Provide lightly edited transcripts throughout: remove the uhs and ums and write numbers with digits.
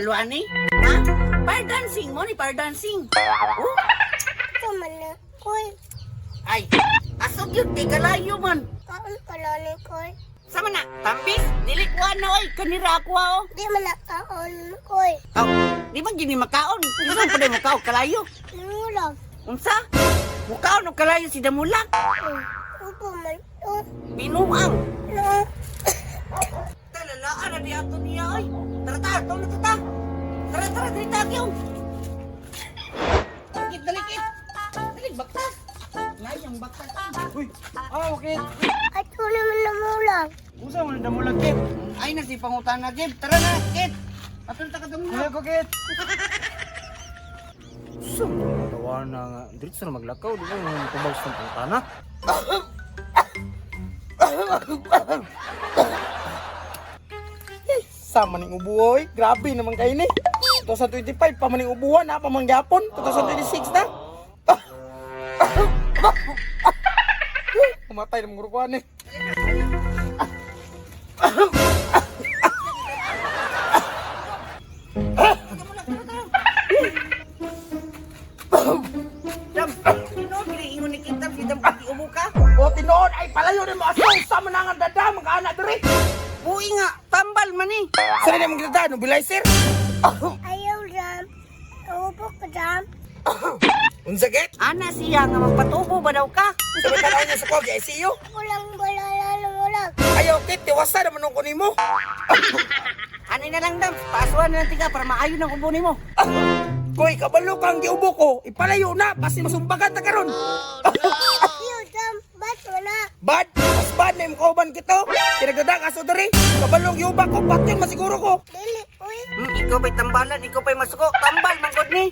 kabalo ani? Ha? Fire dancing mo ni fire dancing. Oh, Ito man na, koy. ay, asog yun kay kalayo man. Kaon ka na ni koy. Sama na, tambis, dili kuha na oy, kanira ako oh. Di man na kaon koy. Oh, di ba gini makaon? Unsa pa day mukaon kalayo? Lulog. Unsa? Mukaon og kalayo si Damulak. Oh, upo man to. Binuang. No. Talalaan na di ato niya oy. Tara ta, tawag na ta. Tara tara dili ta gyud. Dali dali. Dali baktas. Layang baktas. Uy, ah, okay. Ato naman na mulag. Unsa man damulag kit? Ay na si pangutana Gib. Tara na, Kit. Atol ta ka Kuya Damulak. ko kit. Sum, tawa na nga. Diretso na maglakaw, di ba yung tubag sa pangutana? Sama ning ubo oy. Grabe naman kayo ni. 2025 pa man ning ubuhan na pa man gyapon. 2026 na. Kumatay ng grupuan eh. Dam, tinuod gini ingon ni Kit Dam, si Dam pag ubo ka. O tinuod ay palayo ni mo aso sa manangan dada mga anak diri. Buhi nga, tambal man eh. Sa rin mong dada no bilizer. Ayaw dam. Upo ka dam. Unsa kit? Ana siya nga magpatubo ba daw ka? Sa may tanaw niya sa kog ICU. Ako lang balala na mulag. Ayaw kit tiwasa naman nung kunin mo. Ani na lang dam, paasuhan na lang tika para maayo ng ubo nimo. Koy kabalo kang giubo ko, ipalayo na basi masumbagan ta karon. Ayaw dam. Ba't wala? Bad, mas bad na imong kauban kito. Kinagdada ka so diri. Kabalong giuba ko, patyon masiguro ko. Dili, uy. Ikaw ba'y tambalan, ikaw ba'y masuko, tambal man gud ni.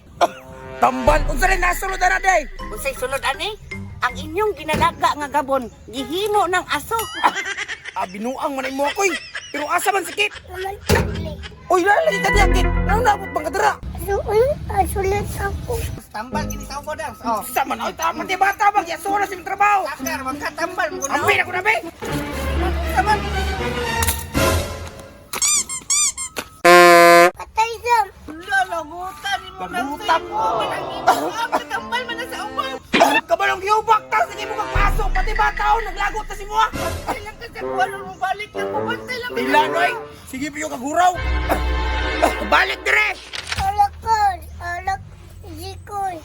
Tambal, unsa rin nasulod na day? Unsay sulod ani? Ang inyong ginalaga nga gabon, gihimo ng aso. Ah, binuang man imo akoy. Pero asa man sakit? Naman dili. Uy, lalagi ka diya kit. Ano naabot bang kadara? Asuon, asulit ako. Tambal kini sa ubo dam. Oh. Sa man oy tama di bata bang yaso na sa imong trabaho. Sakar magkatambal mo na. Ambil ako na be. Unsa man? Patay dam. Lalagutan nimo Lagutan. Man ang imo. Ang tambal man na sa ubo. Kabalong giubak ta sige mo kagpasok pati bata oh naglagot ta si mo. Bantay lang ka sa kuwan mo balik lang mo bantay lang. Ila noy, sige piyo kaguraw. Balik dire. Alak ko. Alak. Jikoy.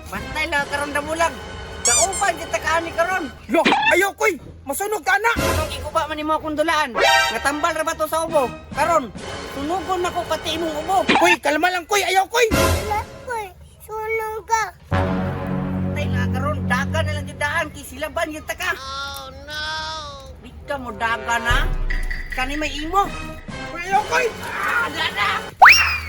Bantay lang karon damulag. Kauban kita kaani karon. Lo, ayaw koy. Masunog ka na. Anong ikuba man nimo akong dulaan? Nga tambal ra ba to sa ubo? Karon, sunugon nako pati imong ubo. Koy, kalma lang koy, ayaw koy. Alak koy. Sunog ka. Tay lang karon, daga na lang gyud daan kay silaban gyud ta ka. Oh no. Di ka mo daga na. Kani may imo. Koy, ayaw koy. Ah, dala. Ay, ay.